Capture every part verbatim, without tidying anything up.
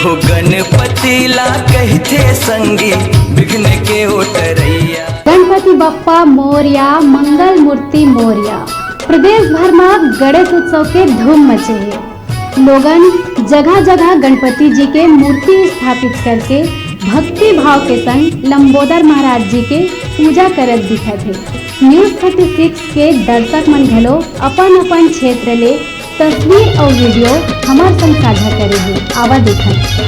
हो गणपति ला कहिथे संगी, विघ्न के ओटरैया। गणपति बप्पा मोरया, मंगल मूर्ति मोरया। प्रदेश भर म गणेश उत्सव के धूम मचे हे। लोगन जगह जगह गणपति जी के मूर्ति स्थापित करके भक्ति भाव के संग लंबोदर महाराज जी के पूजा करत दिखत हे। News thirty six के दर्शक मन घलो अपन अपन क्षेत्र ले तस्वीर अउ video हमर संग साझा करे हे। आवा देखत।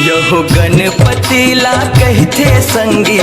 यहो गणपति ला कहिथे संगी,